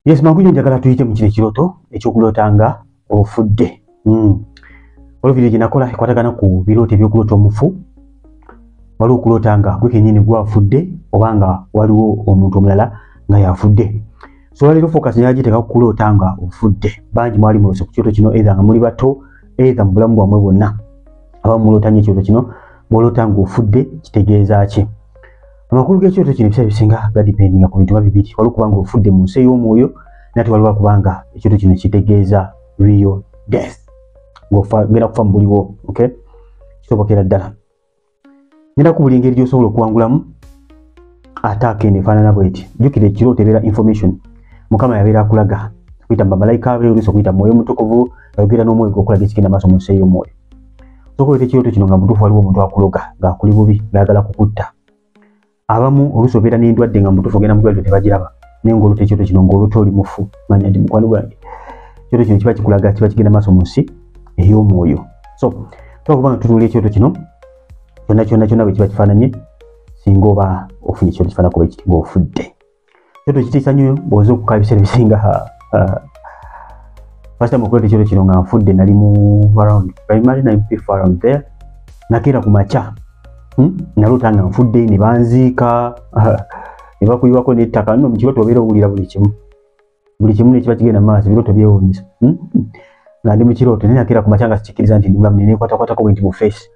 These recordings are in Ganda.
Yes, mangu nnyo njagala tuyite mu kino ekirooto ekyokuloota nga ofudde. Waliwo video gye nakola ekwatagana ku birooto ebyokuloota omufu. Waliwo okuloota nga gwe kennyini gwafudde oba nga waliwo omuntu omulala nga yafudde. So olwaleero focus njagala giteeka ku kuloota nga ofudde. Bangi mwali muloose ku kirooto kino either nga muli bato, either mu bulamu bwammwe bwonna. Abamu muloota nnyo ekirooto kino. Bw'oloota ng'ofudde kitegeeza ki? Amakulu g'ekirooto kino ebiseera ebisinga gadipendinga ku bintu nga bibiri. Waliwo okuba ng'ofudde mu nsi ey'omwoyo, nate waliwo okuba nga ekirooto kino kitegeeza real death, ng'ofa ngenda kufa mu buliwo. Okay, kisobokera ddala. Ngenda ku buli ngeri gy'osobola okuwangulamu attack eno efaanana bw'eti. Jjukira, ekirooto ebeera information. Mukama yabeera akulaga okuyita mu bamalayika be, oluusi okuyita mu Mwoyo Mutukuvu, ayogera n'omwoyo okulaga ekigenda maaso mu nsi ey'omwoyo. Osobola okuleeta ekirooto kino nga mutuufu waliwo omuntu akuloga ng'akuli bubi, ng'ayagala kukutta. Abamu oluusi obeera n'endwadde nga mutuufu ogenda mu ddwaliro tebagiraba, naye ng'oloota ekirooto kino ng'oloota oli mufu, manya nti mukwano gwange ekirooto kino kiba kikulaga kiba kigenda maaso mu nsi ey'omwoyo. So tuba kuba nga tutuula ekirooto kino kyonna kyonna kyonna bwe kiba kifaananye, singa oba ofunye ekirooto kifaananako bwe kiti ng'ofudde. Ekirooto kitiisa nnyo bw'oza okukaaba ebiseera ebisinga. First time okuloota ekirooto kino nga nfudde, nali mu around primary nine before, around there. Nakeera ku makya, Naloota nga nfudde ne banziika ne bakuyiwako n'ettaka. Nno mu kirooto obeera owulira buli kimu, buli kimu nekiba kigenda mu maaso. Ebirooto byewuunyisa. Nga ndi mu kirooto, naye nakeera ku makya nga sikikkiriza nti ndi mulamu. Ne neekwatakwatako bwe nti mu face,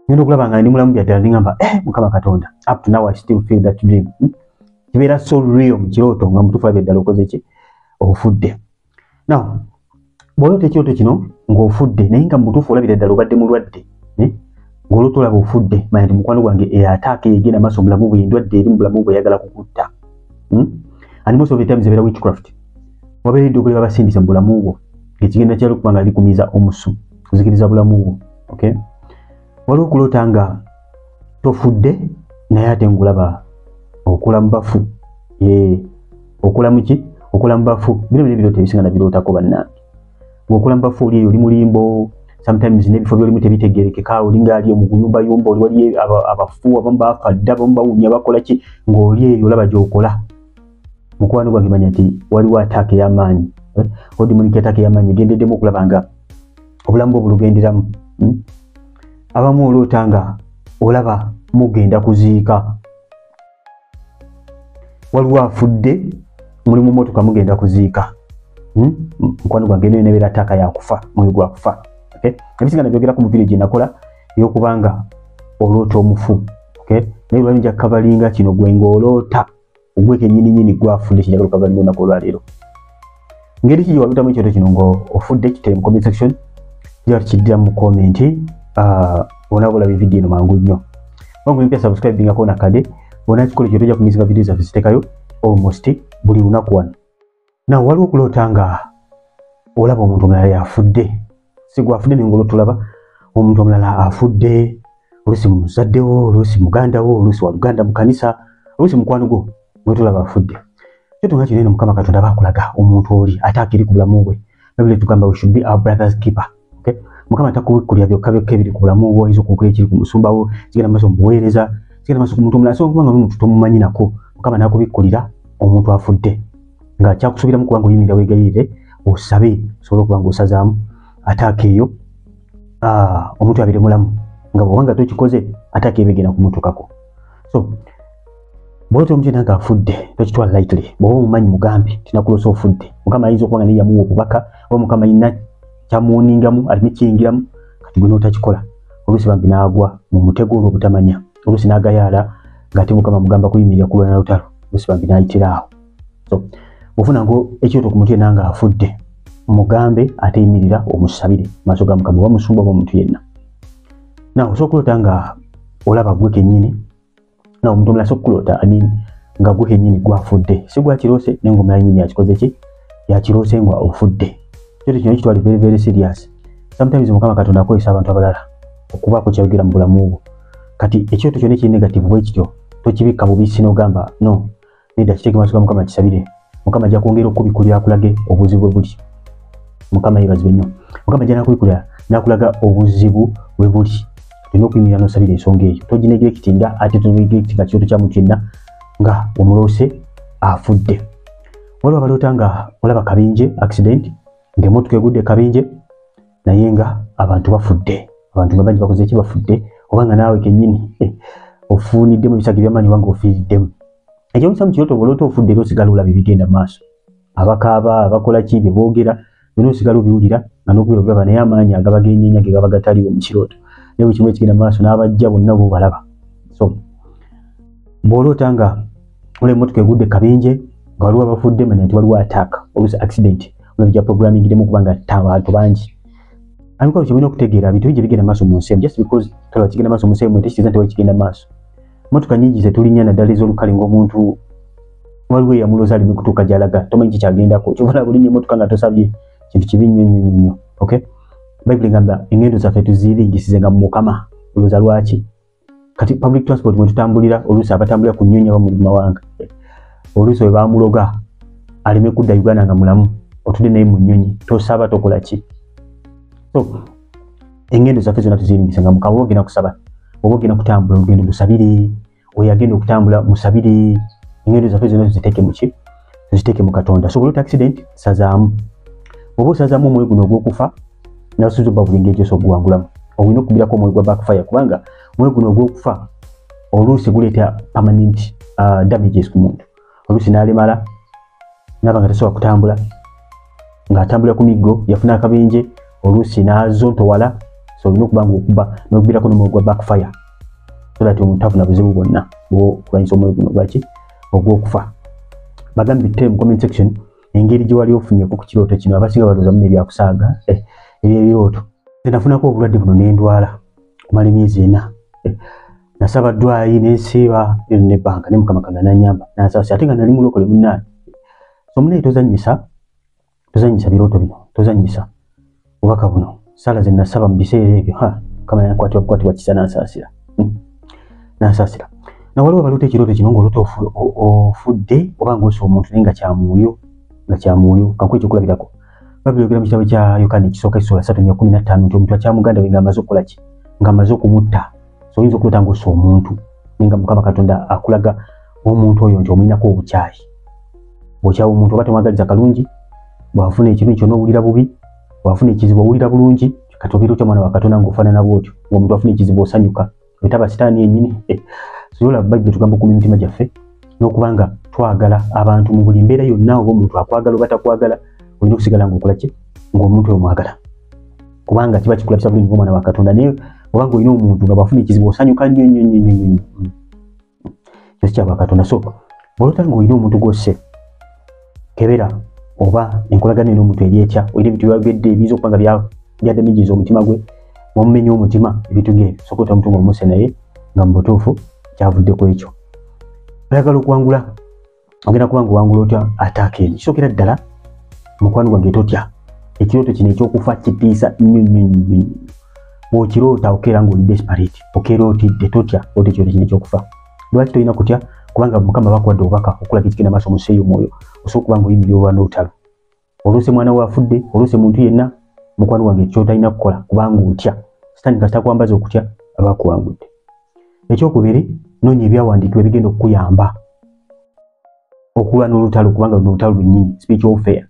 ngenda okulaba nga ndi mulamu byaddala. Ningamba, "Eh, Mukama Katonda." Up to now I still feel that dream. Kibeera so real mu kirooto nga mutuufu alabye ddala okoze ki, ofudde. Now bw'oloota ekirooto kino ng'ofudde, naye nga mutuufu olabira ddala obadde mulwadde, eh? Ng'oloota olaba ofudde, manya nti mukwano gwange attack egenda maaso mu bulamu bwe, endwadde eri mu bulamu bwe eyagala kukutta. And most of the times ebeera witchcraft, wabeera eddogo lye babasindise mu bulamu bwo ng'ekigenda kyali okuba nga likumiza omusu kuzikiriza bulamu bwo. Okay, waliwo okuloota nga tofudde naye ate ngulaba okula mu bafu. Ye okula muki? Okula mu bafu. Bino bino ebirooto ebisinga nabirootako, bannange. Ng'okula mu bafu, oli eyo oli mulimbo, sometimes n'ebifo byolimu tebitegerekeka, olinga ali omuguyumbayumba, oli wali abafu, abamu bafa dda, abamu bawunya, bakola ki, ng'oli eyo olaba gy'okola. Mukwano gwange, manya nti waliwo attack ey'amaanyi, eh? Demonic attack ey'amaanyi egendeddemu okulaba nga obulamu bwo bulugenderamu. Abamu oloota nga olaba mugenda kuziika, waliwo afudde, muli mu motoka mugenda kuziika. Mukwano gwange, neyo nebeera attack yakufa, mwoyo gwakufa. Okay, ebisinga nabyogerako mu video gye nakola ey'okubanga oloota omufu. Okay, naye lwali nja kukavalinga kino gwe ng'oloota ogwe kennyini gwafudde. Kinjagala okukavalinga olunaku olwaleero. Ngeri ki gyewalutamu ekirooto kino ng'ofudde? Kitere mu comment section, kijja tukiddira mu comment. Bona bolaba evidiyo eno mangu nnyo. Wangu mpya, subscribingako nakade bona kikola ekyo, tojja kumisinga video zaffe ziteekayo almost buli lunaku wano. Naw waliwo okuloota nga olaba omuntu omulala yafudde, si gwafudde, naye ng'olwo tulaba omuntu omulala afudde, oluusi muzaddewo, oluusi muganda wo, oluusi waluganda mu kanisa, oluusi mukwano gwo gwe tulaba afudde. Kyoto nga kino eno, Mukama Katonda aba akulaga omuntu oli ate akiri ku bulamu bwe. Bayibuli etugamba we should be our brother's keeper. Okay, Mukama takubikkulira byokka byokka ebiri ku bulamu bwo. Oyinza okubukulira ekiri ku musumba wo, kigenda maaso mu buweereza, kigenda maaso ku muntu omulala. So kubanga omuntu tomumanyi nako, Mukama n'akubikkulira omuntu afudde nga kyakusuubiramu kubanga oyimirira weegayirire, osabe, osobole okuba nga osazaamu attack eyo, omuntu abeere mulamu. Nga bw'oba nga tokikoze, attack eba egenda kumutukako. So bw'olota omuntu yenna ng'afudde, tokitwala lightly. Bw'oba omumanyi, mugambe tinakulosa ofudde. Mukama ayinza okuba nga naye yamuwa obubaka, oba Mukama ayina kyamuwoningamu aleme kiyingiramu. Kati gwe n'otakikola, oluusi bambi n'agwa mu mutego olw'obutamanya, oluusi n'agayaala ng'ate Mukama mugamba kuyimirira kulwana lutalo, oluusi bambi n'ayitira awo. So bw'ofuna ngo ekyoto ku muntu yenna ng'afudde, mugambe ate yimirira omusabire maaso ga Mukama, oba musumba oba omuntu yenna. Nawe osobola okuloota nga olaba gwe kennyini na omuntu omulala. Sobola okuloota, I mean, nga gwe kennyini gwafudde, si gwakiroose, naye ng'omulala nnyini yakikoze ki, yakiroose nga ofudde. Kyoto kino kitwale very very serious. Sometimes Mukama Katonda akozesa abantu abalala okubaako kyayogera mu bulamu bwo. Kati ekyoto kyonna ekiri negative bwe kityo tokibikka bubisi n'ogamba no, nedda, kiteeke maaso ga Mukama, kisabire. Mukama ajja kwongera okubikulira akulage obuzibu bwe buli. Mukama yeebazibwe nnyo. Mukama ajja nakubikulira n'akulaga obuzibu bwe buli. Olina okuyimirira n'osabira ensonga eyo, togineglectinga, ate toneglectinga kirooto kya muntu yenna nga omuloose afudde. Waliwo abaloota nga olaba kabinje, accident, ng'emmotoka egudde kabinje naye nga abantu bafudde, abantu nga bangi bakoze ki, bafudde, oba nga naawe kennyini ofuuniddemu ebisago eby'amaanyi oba ng'ofiiriddemu. Ekyomusa mu kirooto bw'oloota ofudde era osigala olaba ebigenda mu maaso, abakaaba, abakola ki, bye boogera byonna osigala obiwulira nga n'okubira obiraba, naye amaanyi agaba genyeenya ge gaba gataliiwo mu kirooto, naye buli kimu ekigenda mu maaso n'abajja bonna b'obalaba. So bw'oloota nga olaba emmotoka egudde kabinje nga waliwo abafudde, manya nti waliwo attack, oluusi accident, olaba gya programmingiremu kubanga atta abantu bangi. Amikolo kye mulina okutegeera, bintu bingi bigenda maaso mu nsi emu. Just because tolaba kigenda maaso mu nsi emu tekitegeeza nti tewali kigenda maaso. Mmotoka nnyingi ze tulinnya naddala ez'olukale ng'omuntu waliwo eyamuloza aleme kutuuka gy'alaga, tomanyi kikyagendako, kyova olaba olinnya emmotoka nga tosabye, kintu kibi nnyo nnyo nnyo nnyo. Okay, Bayibuli egamba engendo zaffe tuziringisize nga mu Mukama. Olowooza lwaki kati public transport mwe tutambulira, oluusi abatambulira ku nnyonyi abamu mu mawanga, oluusi we bamuloga aleme kudda Uganda nga mulamu, otudde naye mu nnyonyi, tosaba, tokola ki. So engendo zaffe zonna tuziringisa nga Mukama. Oba ogenda kusaba, oba ogenda kutambula olugendo, lusabire oyo agenda okutambula, musabire. Engendo zaffe zonna tuziteeke mu ki, tuziteeke mu Katonda. So bw'oloota accident, sazaamu, oba osazaamu omwoyo guno ogw'okufa, nasuuza obba buli ngeri gy'osobola okuguwangulamu. Olina okubirako omwoyo gwa backfire, kubanga omwoyo guno ogw'okufa oluusi guleeta permanent damages ku muntu, oluusi n'alemala n'aba nga tasobola kutambula, ng'atambulira ku miggo, yafuna akabenje, oluusi n'azontowala. So olina okuba nga okuba n'okubirako n'omwoyo gwa backfire so that omuntu tafuna buzibu bwonna bw'okulwanyisa omwoyo guno gwaki, ogw'okufa. Bagambe te mu comment section engeri gye wali ofunyeko ku kirooto kino. Abasinga balowooza muno ebyakusaaga, ebyebirooto. Nafunako obulwadde buno n'endwala kumala emyezi 4. Nasaba ddwayi nensiiba nebbanga ne Mukama Katonda n'annyamba n'ansaasira, ate nga nali mulokole munnaani. So munnaye tozannyisa, tozannyisa birooto bino, tozannyisa bubaka buno. Ssaala ze nasaba mu biseera ebyo, ha, Mukama yankwatibwa bukwatibwa kisa n'ansaasira, n'ansaasira. Na waliwo abaloota ekirooto kino ng'oloota ofudde oba ng'ossa omuntu naye nga kya mwoyo, nga kya mwoyo. Kankuwe ekyokulabirako. Bayibuli eyogera mu kitabo kya Yokaana ekisooka essula 3:15 nti omuntu akya muganda we ng'amaze okukola ki, ng'amaze okumutta. So oyinza okuloota ng'ossa omuntu naye nga Mukama Katonda akulaga omuntu oyo nti omulinako obukyayi. Bw'okyawa omuntu oba tomwagaliza kalungi, bw'afuna ekirungi kyonna owulira bubi, bw'afuna ekizibu owulira bulungi. Kati obeera otya mwana wa Katonda ng'ofaanana bw'otyo, ng'omuntu afuna ekizibu osanyuka, wetaba sitaani yennyini. So olaba Bayibuli etugamba okukuuma emitima gyaffe n'okuba nga twagala abantu mu buli mbeera yonna, oba omuntu akwagala oba takwagala, olina okusigala ng'okola ki, ng'omuntu oyo omwagala, kubanga kiba kikulabisa bulungi ng'omwana wa Katonda. Naye oba ng'olina omuntu nga bw'afuna ekizibu osanyuka nnyo nnyo nnyo nnyo nnyo, ekyo si kya bwa Katonda. So bw'oloota ng'olina omuntu gw'osse, kebera oba enkolagano eno omuntu eri etya, olina ebintu by'oyogedde ebiyinza okuba nga byadamaginze omutima gwe, wamumenya omutima, ebintu ng'ebyo. Soka ota omuntu ng'omusse naye nga mu butuufu kyavudde ku ekyo. Oyagala okuwangula, ogenda kuba nga owangula otya attack eno? Kisookera ddala, mukwano gwange, totya. Ekirooto kino ekyokufa kitiisa nnyo nnyo nnyo nnyo. Bw'okiroota okeera ng'oli desperate, okeera otidde. Totya ota ekirooto kino ekyokufa. Lwaki tolina kutya? Kubanga Mukama bakuwadde obubaka okulaga ekigenda maaso mu nsi ey'omwoyo. Osobola okuba ng'oyimirira olwana olutalo, oluusi mwana we afudde, oluusi muntu yenna. Mukwano gwange, kyotalina kukola kubanga otya. Sitaani kasita kwambaza okutya, aba akuwangudde. Ekyokubiri, noonya ebyawandiikibwa ebigenda okukuyamba okulwana olutalo, kubanga luno olutalo lwennyini, spiritual warfare.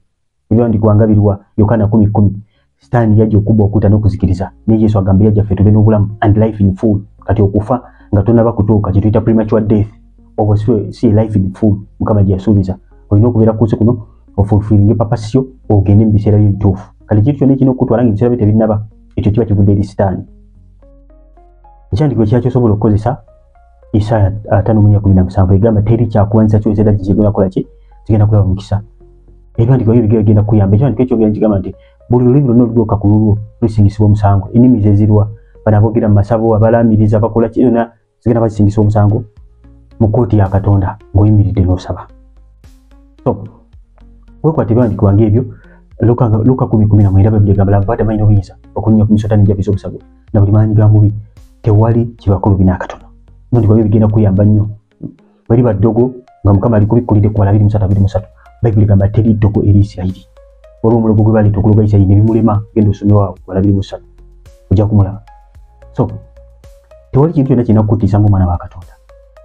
Ebyawandiikibwa nga biriwa? Yokaana 10:10. Sitaani yajja okubba, okutta n'okuzikiriza, naye Yesu agamba yajja ffe tube n'obulamu and life in full. Kati okufa nga tonaba kutuuka kyetuyita premature death, obwo si life in full Mukama gye yasuubiza. Olina okubeera ku nsi kuno ofulfillinge purpose yo, ogende mu biseera by'ebituufu. Kale ekintu kyonna ekirina okukutwala nga ebiseera byo tebinnaba, ekyo kiba kivudde eri sitaani. Ekyandiikibwa ekirala ky'osobola okukozesa, Isaaya 54:17, egamba teri kyakulwanyisa kyozera kigenda kukola ki, kigenda kulaba mukisa. Ebyandiikibwa byo bigenda kukuyamba. Ekyandiikibwa ekyo kigamba nti buli lulimi lwonna olugooka ku lulwo lusingisibwa omusango. Ennimi ze zirwa, bano aboogera mu masabo, abalaamiriza, bakola ki, yonna zigenda bazisingisibwa omusango mu kkooti ya Katonda ng'oyimiridde n'osaba. So weekwata ebyawandiikibwa ng'ebyo. Luka 10:19, Bayibuli egamba laba balina obuyinza okunnya ku misota n'enjabi z'obusago na buli maanyi ga mubi, tewali kibakulu bina akatono. Ebyawandiikibwa byo bigenda kuyamba nnyo. Bali baddogo nga Mukama alikubikkulidde ku bala 23:23, Bayibuli egamba teri ddogo eri Isirayiri. Waliwo omulogo gwe baleeta okuloga Isirayiri ne bimulema. Genda osome waawo bala 23, ojja kumulaba. So tewali kintu kyonna kirina kukutiisa ng'omwana wa Katonda.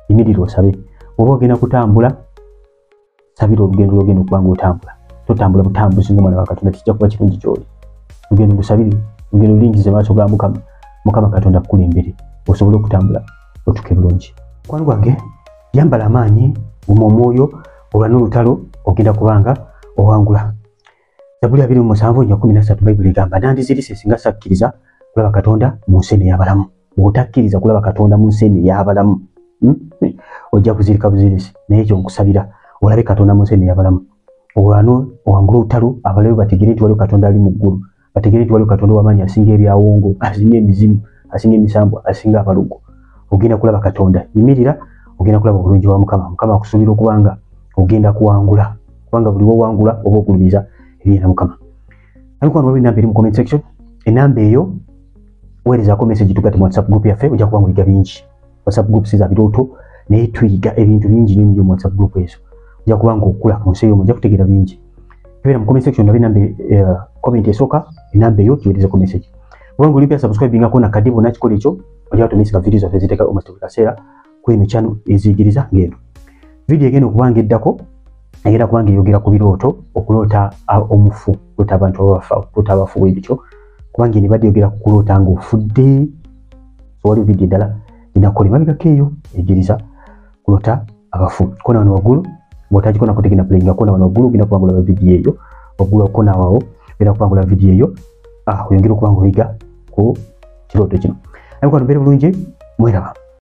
Yimirira osabe. Oba ogenda kutambula, Sabira olugendo lwogenda okuba nga otambula. Totambula butambuzi ng'omwana wa Katonda, kijja kuba kirungi gy'oli. Olugendo lusabire, olugendo lulingize maaso ga Mukama. Mukama Katonda akukulembere osobole okutambula otuuke bulungi. Mukwano gwange, yambala amaanyi, guma omwoyo, olwane olutalo, ogenda kubanga owangula. Zabbuli 27:13 Bayibuli egamba, nandizirise singa sakkiriza kulaba Katonda mu nsi eno ey'abalamu. Bw'otakkiriza kulaba Katonda mu nsi eno ey'abalamu, ojja kuzirika buzirisi. Naye ekyo nkusabira olabe Katonda mu nsi eno ey'abalamu. Olwane owangule olutalo, abalabe bategere nti waliwo Katonda ali mu ggulu, bategere nti waliwo Katonda ow'amaanyi asinga ebyawongo, asinga emizimu, asinga emisambwa, asinga abalogo. Ogenda kulaba Katonda. Yimirira, ogenda kulaba obulungi bwa Mukama. Mukama akusuubira okubanga ogenda kuwangula, kubanga buli w'owangula oba ogulumiza erinnya lya Mukama. Nabikuwa waliwo enamba eri mu comment section. Enamba eyo weerezaako message tugatte mu WhatsApp group yaffe, ojja kuba ng'oyiga bingi. WhatsApp group si za birooto, naye tuyiga ebintu bingi nnyo nnyo mu WhatsApp group ezo. Ojja kuba ng'okula mu nsi eyo, ojja kutegeera bingi. Tubeera mu comment section, ndabe enamba, comment esooka, enamba eyo tuweerezeko message. Bw'oba ng'oli mpya, subscribingako na kadi bwonna kikola ekyo, ojja tomissinga video zaffe eziteeka almost buli kaseera ku eno channel eziyigiriza ng'eno. Video egenda okuba ng'eddako egenda kuba ng'eyogera ku birooto, okuloota omufu, okuloota abantu abafa, okuloota abafu bwe bityo, kubanga eno ebadde eyogera ku kuloota ng'ofudde. So waliwo video endala gyenakola emabegako eyo eyigiriza kuloota abafu. Kona wano waggulu, bw'otagikonako tegenda playinga. Kona wano waggulu ogenda kuba ng'olaba video eyo, waggulu kona awo ogenda kuba ng'olaba video eyo, oyongere okuba ng'oyiga ku kirooto kino. Naye kwano mbeere bulungi, mweraba.